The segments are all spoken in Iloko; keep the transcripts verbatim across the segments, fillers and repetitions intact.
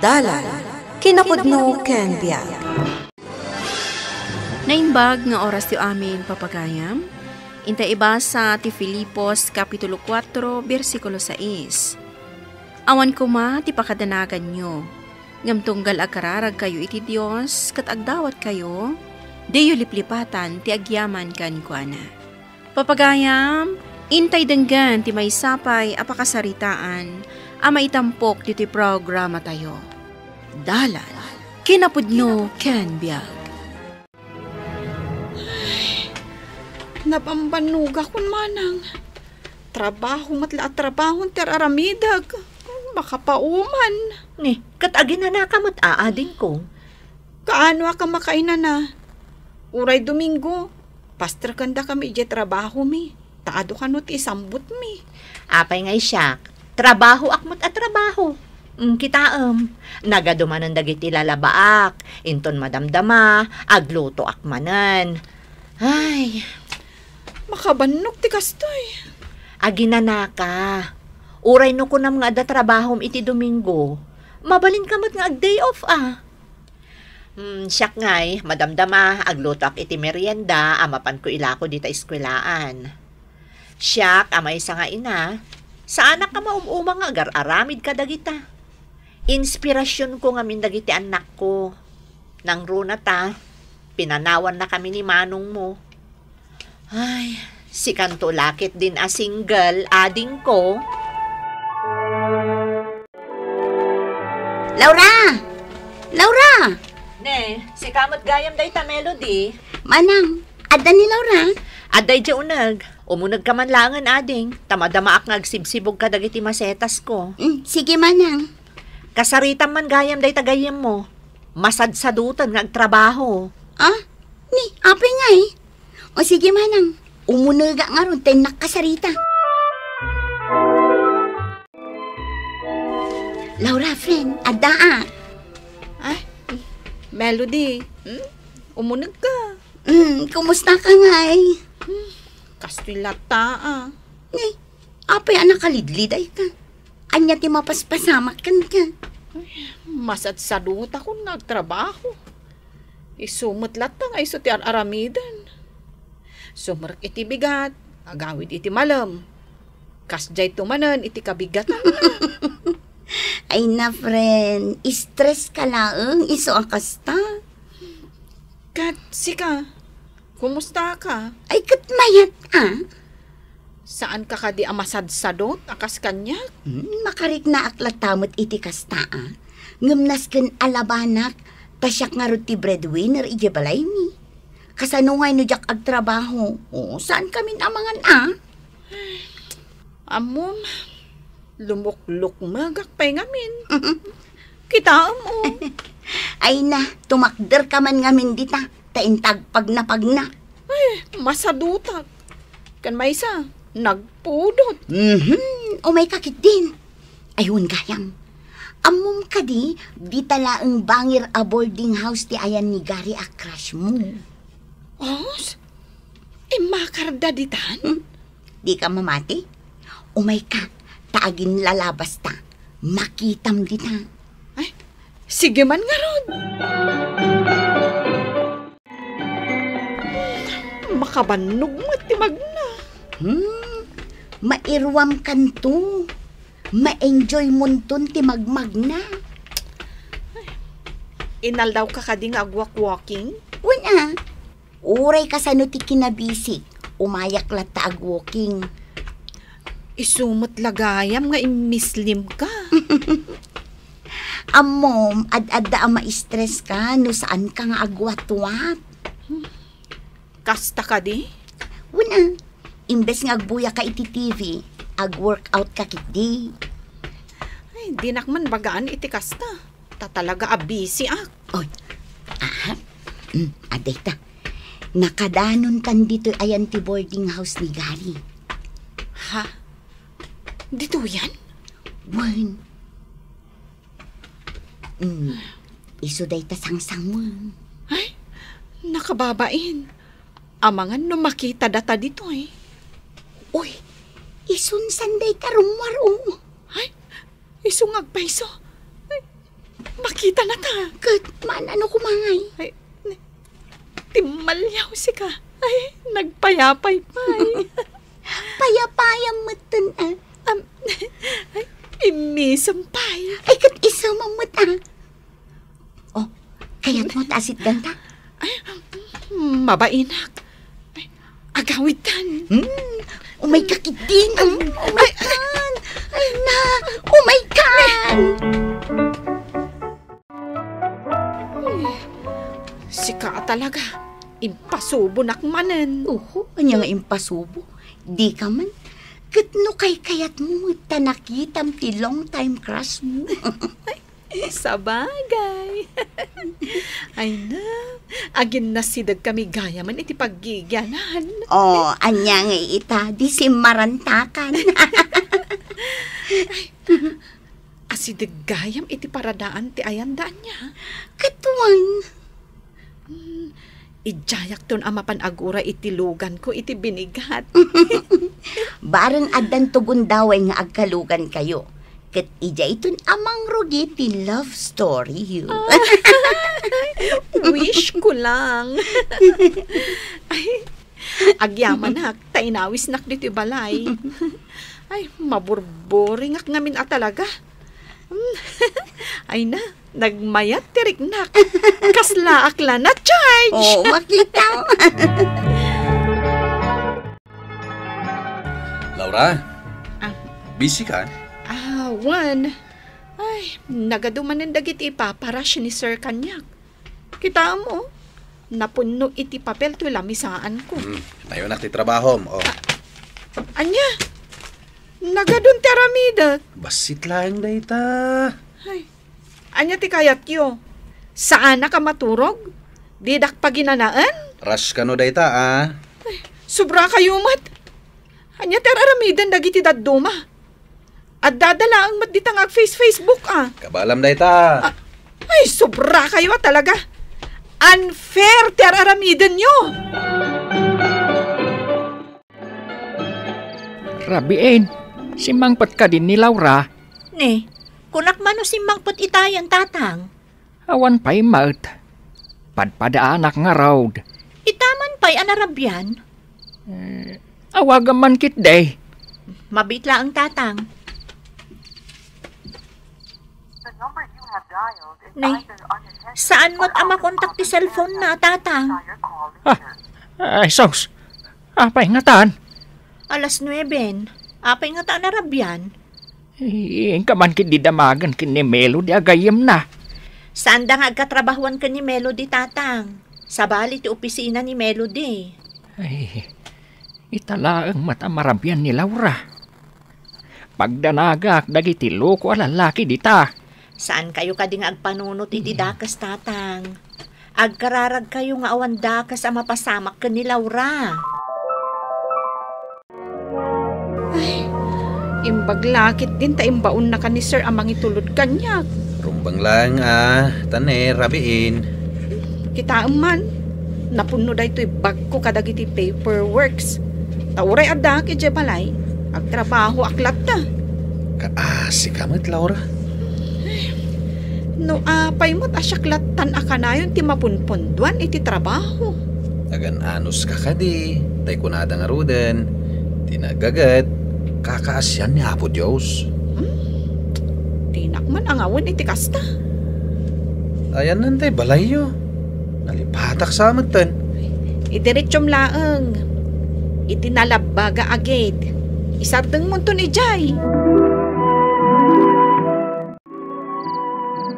Dalan, kinapudno ken biag. Naimbag nga oras ti amin, papagayam. Inta ibasa ti Filipos, Kapitulo kuatro, bersikulo sais. Awan koma ti pakadanaganyo, ngem tunggal agkararagkayo iti Dios ket agdawatkayo, diyo liplipatan ti agyaman kenkuana. Papagayam, intay denggen ti maysa pay a pakasaritaan a maitampok ditoy programatayo. Dalan, kinapudno ken biag. Ay, nabambannogakon manang. Trabaho met la a trabaho ti ar-aramidek. Makapauman. Ni, ket aginanaka met a, adingko. Kaano a ka makainana? Uray Domingo, pastreken dakami idiay trabahomi, ta adu kano ti isambutmi. Apay ngay siak, trabahoak met a trabaho. Mm, kitaem, nagadu manen dagiti lalabaak, inton madamdama, aglutoak manen. Ay. Makabannog ti kastoy. Aginanaka. Uray no kunam nga adda trabahom iti Domingo, mabalinka met nga ag-day off a. Hmm, siak ngay, madamdama, aglutoak iti merienda a mapanko ilako dita eskuelaan. Siak a maysa nga ina, saanak a maum-uma nga agar-aramid kadagita. Inspirasionko ngamin dagiti annakko. Nangruna ta, pinanawannakami ni manongmo. Ay, sikanto la ketdin a single, adingko. Laura! Laura! Ne, sika met gayam dayta, Melody. Manang, adda ni Laura? Adda idiay uneg. Umunegka man laengen, ading, ta madamaak nga agsibsibog kadagiti masetasko. Mm, sige, manang. Kasaritam man gayam dayta gayyemmo. Masadsadoten nga agtrabaho. Ah? Ni, apay ngay? O sige, manang. Umunegak ngarud ta innak kasarita. Laura, friend, addaak. Ay, Melody, hmm? Umunegka. Hmm, kumusta ka ngay? Hmm, kastoy latta, ah. Ni, apay a nakalidlidayka? Ania ti mapaspasamak kenka? Ay, masadsadotakon nga agtrabaho. Isu met latta nga isu ti ar-aramiden. Sumrek iti bigat, agawid iti malem. Kasdiay to manen iti kabigatan. Ay na, friend, stress ka laeng isu a kasta. Ket sika, kumusta ka? Ay, ket mayat, ah. Saan ka kadi a masadsadot a kas kaniak? Hmm, makariknaak latta met iti kasta, ah. Ngem nasken a labanak, ta siak ngarud ti breadwinner idiay balaymi. Kasano ngay no diak agtrabaho? O, saan kamin a mangan, ah? Ammom, lumuklukmegak pay ngamin. Kitaem, o. Ay na, tumakder ka man ngamin dita, ta inta agpagnapagna. Ay, masadutak. Ken maysa, nagpudot. Mhm, umay ka ketdin. Ay, wen gayam. Ammom kadi, dita laeng bangir a boarding house ti ayan ni Gary a crush mo. Os? Immakarda ditan? Hmm? Di ka mamati? Umay ka, ta aginlalabas ta. Makitam dita. Ay, sige man ngarud. Makabannog met ti magna. Hmm, mairuam kanto. Ma-enjoy monton ti magmagna. Inaldaw ka kadi nga agwalk-walking? Wen a. Uray kasano ti kinabisik, umayak latta agwalking. Isu met la gayam nga immislim ka. Ammom, ad-adda a ma-stress ka no saan ka nga agwatwat. Kasta kadi? Wen a, imbes nga agbuya ka iti T V, ag-workout ka ketdi. Ay, dinak man bagaan iti kasta. Ta talaga a busy ak. Oy, aha? Mm, adda ita. Nakadanontan ditoy ayan ti boarding house ni Gary. Ha? Ditoyan? Wen. Mm, isu dayta sangsanguem. Ay, nakababain. Amangan no makita data ditoy. Uy, isun san dayta rummuar, o. Ay, isu nga agpayso. Ay, Pakitana ta. Ket maan-ano koma ngay? Ay, ni-, timmaliaw sika. Ay, nagpayapay pay. Payapayam metten, ah. Am, ay, immisem pay. Ay, ket isemem met, ah. Oh, kayatmo ta asitganta? Ay, mabainak. Ay, agawidtan. Hmm, umay ka ketdin. Hmm, umay kan. Ay, na, umay kan. Ay, sika a talaga. Impasubonak manen. Oho, ania nga impasubo? Dika man. Ket no kaykayatmo met ta nakitam ti long time crush mo. Sabagay. Ay na, aginnasideg kami gayamen iti paggigianan. Oh, ania nga ita, di simmarantakan. Asideg gayam iti paradaan ti ayan da ania? Ket wen. Hmm, idiayakton a mapan aguray iti luganko iti binigat. Bareng addanto gundaway nga agkalugankayo. Ket idiayton a mangrugi ti love story yo. Ay, wish ko lang. Ay, agyamanak, ta inawisnak ditoy balay. Ay, maburburingak ngamin a talaga. Hmm. Ay na, nagmayat ti riknak. Kaslaak la na-charge. Oo, makita. Laura? Ah. Busy ka? Ah, Juan. Ay, nagadu manen dagiti ipaparush ni Sir kaniak. Kitaem, oh. Napunno iti papel toy lamisaanko. Hmm, mayunak ti trabahom, oh. Ah, ania? Nagadun ti aramidek. Bassit laeng dayta. Ay, ania ti kayatyo? Saanak a maturog? Didak paginanaen? Rush kano dayta, ah. Ay, sobrakayo met. Ania ti ar-aramiden dagiti dadduma? Addada laeng met dita nga ag-face-Facebook, ah. Kabaelam dayta. Ah, ay, sobrakayo a talaga. Unfair ti ar-aramidenyo. Rabiin, simmangpet kadi ni Laura? Ne, kunak man no simmangpet itayen, Tatang. Awan pay met. Padpadaanak ngarud. Ita man pay a narabian? Eh, awagam man ketdi. Mabiit laeng, Tatang. Ne, saan met a makontak ti cellphone na, Tatang? Ah, ay, sus. Apay ngatan? Alas nueben. Apay ngata a narabian? Inka man ketdi damagen ken ni Melody a gayyemna. Saanda nga agkatrabahuan ken ni Melody, Tatang. Sabali ti opisina ni Melody. Ay, ita laeng met a marabian ni Laura. Pagdanagak dagiti loko a lallaki dita. Saankayo kadi nga agpanunot iti dakes, Tatang. Agkararagkayo nga awan dakes a mapasamak ken ni Laura. Ay, imbag la ketdin ta imbaonnakan ni Sir a mangitulod kaniak. Rumbeng laeng a, ta ne, rabiin. Kitaem man, napunno daytoy bagko kadagiti paperworks. Ta uray addaak idiay balay, agtrabahoak latta. Kaasika met, Laura. No apay met a siak lattan a kanayon ti mapunpondoan iti trabaho. Agan-anuska kadi, tay kunada ngaruden, ti nagaget, kakaasian ni Apo Dios. Hmm? Dinak man angawen iti kasta. Ayanna tay balayyo. Nalipatak sa metten. Idiretsum laeng. Iti nalabbaga a gate. Isardengmonton idiay.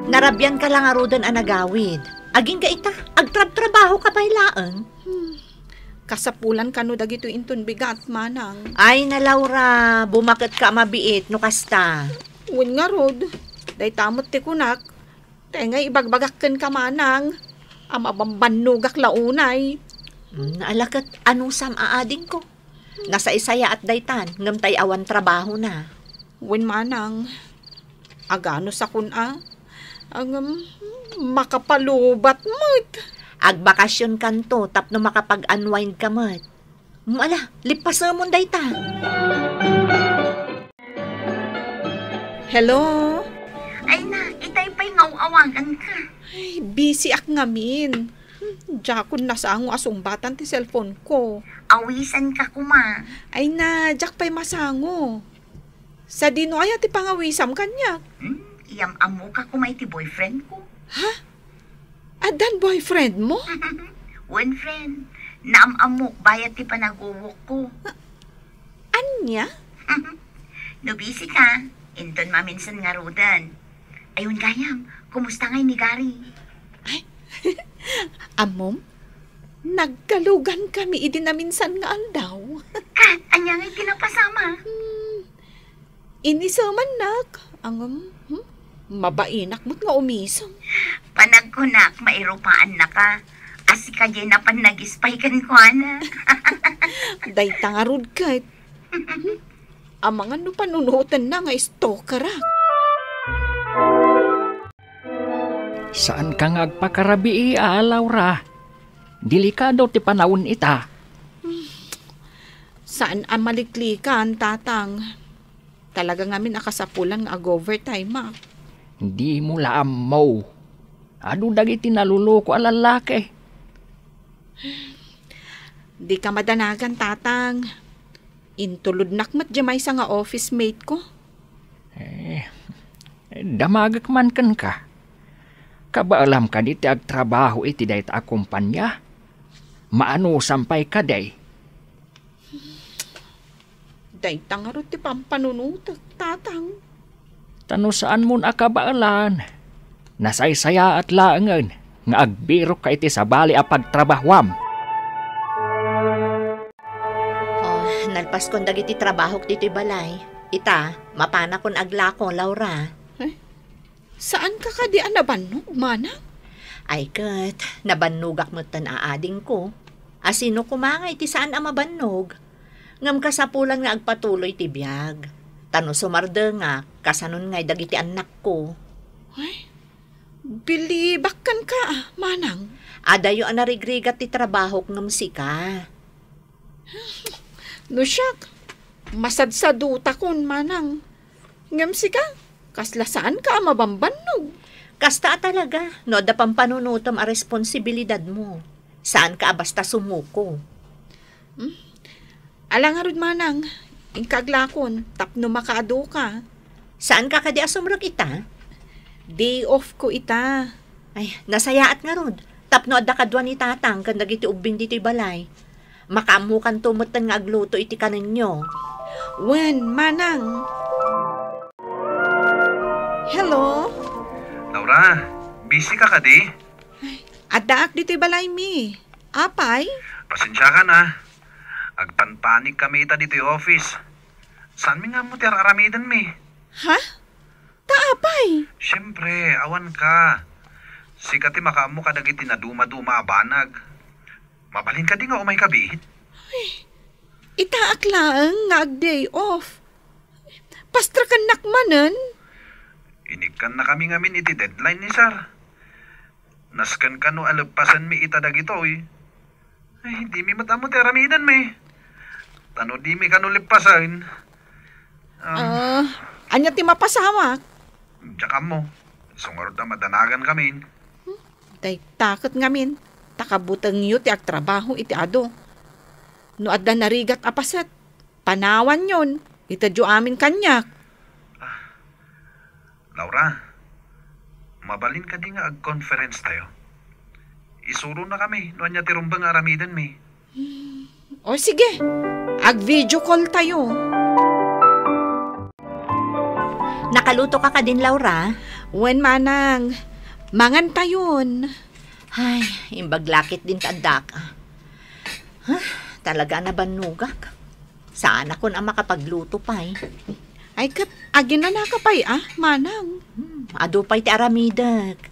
Narabianka la ngaruden a nagawid. Agingga ita, agtrabtrabahoka pay laeng. Hmm. Kasapulan kano dagitoy inton bigat, manang. Ay, na Laura, bumaketka a mabiit no kasta. Wen ngarud, dayta met ti kunak. Tay nga ibagbagak kenka, manang, a mabambannogak la unay. Mm, ala ket anusam a adingko. Nasaysayaat daytan, ngem tay awan trabahona. Wen manang, aganusakon a, ngem makapalubat met. Agbakasionkanto tapno makapag-unwind ka met. Mm, ala, lippasemon dayta. Hello? Ay na, itay pay nga aw-awaganka. Ay, busy ak ngamin. Hmm, diakon nasango a sungbatan ti cellphone ko. Awisanka koma. Ay na, diak pay masango. Sadino aya ti pangawisam kaniak? Hmm, iyam-ammoka koma iti boyfriend ko. Ha? Addan boyfriend mo? Wen, friend. Naam-ammok bayat ti panagwawok ko. Ania? No busy ka, inton maminsan ngaruden. Ayon gayam, kumusta ngay ni Gary? Ay, ammom, nagkalugan kami idi naminsan nga aldaw. Kat, ania ngay ti napasama? Hmm, inisemannak. Ngem, hmm, mabainak met nga umisem. Panagkunak, mairupaannaka. A sika diay napan nag-spy kenkuana. Dayta ngarud ket. Amangan no panunotenna nga stalkerak. Saanka nga agpakarabii, a, Laura. Delikado ti panawen ita. Saan a maliklikan, Tatang. Talaga ngamin a kasapulan nga ag-overtime-ak. Dimo la ammo. Adu dagiti naluluko a lallaki. Dika madanagan, Tatang. Intulodnak met diay maysa nga office mate ko. Eh, damagek man kenka. Kabaelam kadi ti agtrabaho iti dayta a kompania? Maanusam pay kadi? Dayta ngarud ti pampanunotek, Tatang. Ta no saanmon a kabaelan, nasaysayaat laengen nga agbirokka iti sabali a pagtrabahuam. Oh, nalpaskon dagiti trabahok ditoy balay. Ita, mapanakon aglako, Laura. Eh? Saanka kadi a nabannog, manang? Ay ket, nabannogak metten a adingko. A sino koma nga iti saan a mabannog? Ngem kasapulan nga agpatuloy ti biag. Ta no sumardengak, kasanon ngay dagiti annakko? Ay, bilibak kenka, manang. Adayo a narigrigat ti trabahok ngem sika. No siak, masadsadutakon, manang. Ngem sika, kasla saanka a mabambannog? Kasta a talaga, no adda pampanunotem a responsibilidadmo. Saanka a basta sumuko. Hmm? Ala ngarud, manang, inka aglakon, tapno makaaduka. Saanka kadi a sumrek ita? Day off ko ita. Ay, nasayaat ngarud. Tapno adda kadua ni Tatang ken dagiti ubbing ditoy balay. Makaammokanto metten nga agluto iti kanenyo. Wen, manang. Hello? Laura, busy ka kadi? Addaak ditoy balay mi. Apay? Pasensiakan, a. Agpanpanik kami ita ditoy office. Saanmi nga ammo ti ar-aramiden mi? Ha? Ta apay? Siempre, awan ka. Sika ti makaammo kadagiti naduma-duma a banag. Mabalin kadi nga umay ka biit? Ay, itaak laeng nga ag-day off. Pastrakennak manen? Inikkannakami ngamin iti deadline ni Sir. Nasken kano a leppasenmi ita dagitoy. Ay, dimi met ammo ti aramidenmi. Ta no dimi kano leppasen, um, Ah, ania ti mapasamak? Diak ammo. Isu ngarud a madanagan kami. Hmm, dayta ket ngamin, ta kabutengyo ti agtrabaho iti adu. No adda narigat a paset, panawanyon, itedyo amin kaniak. Laura, mabalin kadi nga ag-conference tayo? Isuronakami no ania ti rumbeng nga aramidenmi. O sige, ag-video call tayo. Nakaluto ka kadin, Laura? Wen, manang. Mangan tayon. Ay, imbag lakit din ta addak. Huh, talaga a nabannogak. Saanakon a makapagluto pay. Ay, ket aginanaka pay, a, manang? Hmm, adu pay ti aramidek.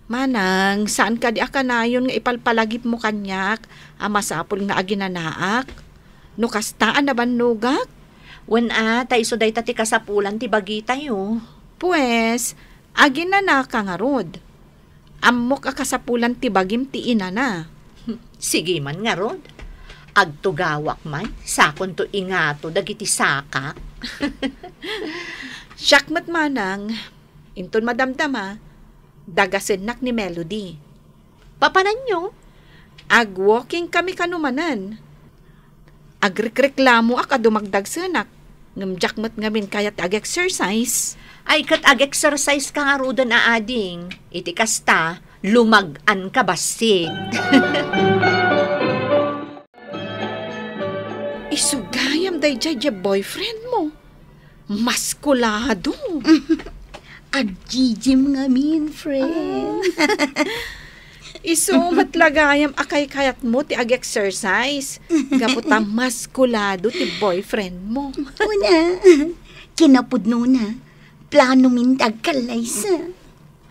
Manang, saan kadi a kanayon nga ipalpalagipmo kaniak a masapul nga aginanaak? No kasta a nabannogak? Wen a, ta isu dayta ti kasapulan ti bagitayo. Pues, aginanaka ngarud. Ammok a kasapulan ti bagim ti inana. Sige man ngarud. Agtugawak man, sakonto ingato dagiti sakak. Siak met manang, inton madamdama, Dagasennak ni Melody. Papananyo? Ag-walking kami kano manen. Agrekreklamoak a dumagdagsenak, ngem diak met ngamin kayat ti ag-exercise. Ay, ket ag-exercise ka ngaruden a ading. Iti kasta, lumag-an ka bassit. Isu gayam daydiay diay boyfriend mo. Maskulado. Ag-gym ngamin, friend. Isu met la gayam a kaykayat mo ti ag-exercise. Gapu ta maskulado ti boyfriend mo. Una, kinapudnona, plano min ti agkallaysa.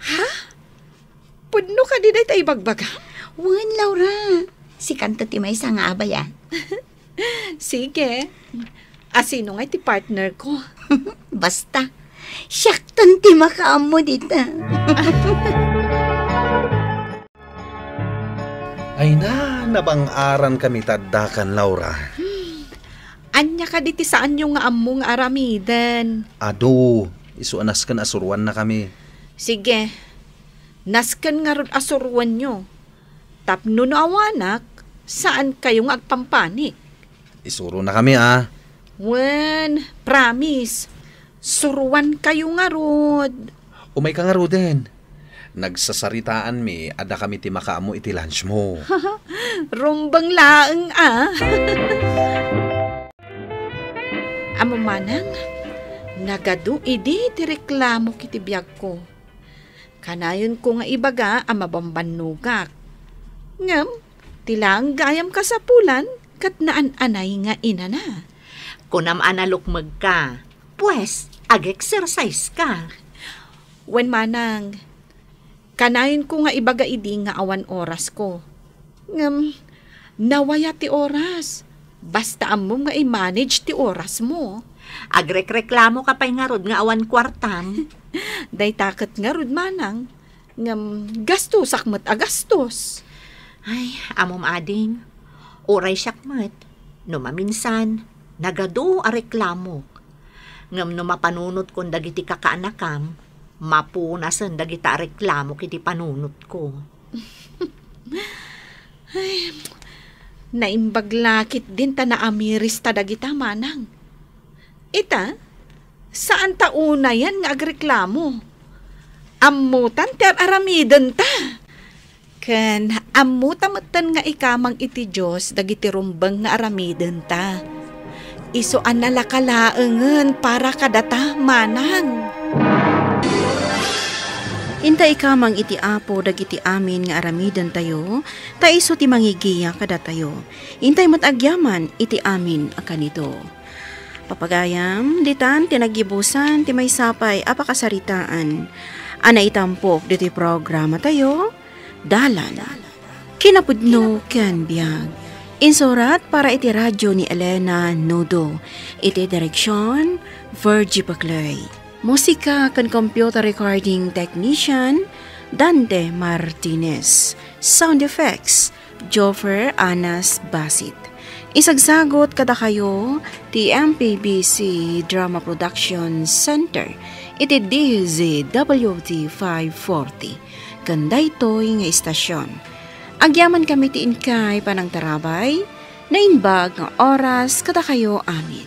Ha? Pudno kadi dayta ibagbagam? Wen, Laura. Sikanto ti maysa nga abay, a. Sige. Asino ngay ti partner ko? Basta, siakton ti makaammo dita. Ay na, nabang-aran kami ta addakan, Laura. Ania kadi ti saanyo nga ammo nga aramiden? Adu, isu a nasken a suruanna kami. Sige, nasken ngarud a suruanyo. Tapno no awanak, saan kayo nga agpampanik. Isuro na kami, a. Wen, promise. Suruan kayo ngarud. Umay ka ngaruden. Nagsasaritaan mi, adda kami ti makaammo iti lunch mo. Rumbeng laeng, a. Ammom manang, nagadu idi ti reklamok iti biagko. Kanayonko nga ibaga a mabambannogak. Ngem, ti laeng gayam kasapulan ket naan-anay nga inana. Kunam a nalukmegka. Pues, ag-exercise ka. Wen manang, kanayonko nga ibaga idi nga awan orasko. Ngem, nawaya ti oras. Basta ammom nga i-manage ti orasmo. Agrekreklamo ka pay ngarud nga awan kuartam. Dayta ket ngarud manang, ngem gastosak met a gastos. Ay, ammom ading, uray siak met, no maminsan, nagadu a reklamok. Ngem no mapanunotkon dagiti kakaanakam, mapunasen dagita a reklamok iti panunotko. Ay, naimbag la ketdin ta naamirista dagita manang. Ita, saan ta unayen nga agreklamo. Ammotan ti ar-aramidenta. Ken ammota metten nga ikamang iti Dios dagiti rumbeng nga aramidenta. Isu a nalaka laengen para kadata, manang. Inta ikamang iti Apo dagiti amin nga aramidentayo, ta isu ti mangigiya kadatayo. Intay met agyaman iti amin a kanito. Papagayam, ditan ti naggibusan ti maysa pay a pakasaritaan a naitampok ditoy programatayo, Dalan, Kinapudno ken Biag. Insurat para iti radyo ni Elena Nudo. Iti direksyon, Virgie Paclay. Musika ken computer recording technician, Dante Martinez. Sound effects, Joffer Anas Basit. Isagsagot kadakayo ti M P B C Drama Production Center iti D Z W T five forty. Ken daytoy nga istasyon, agyaman kami ti inkay panangtarabay, naimbag nga oras kadakayo amin.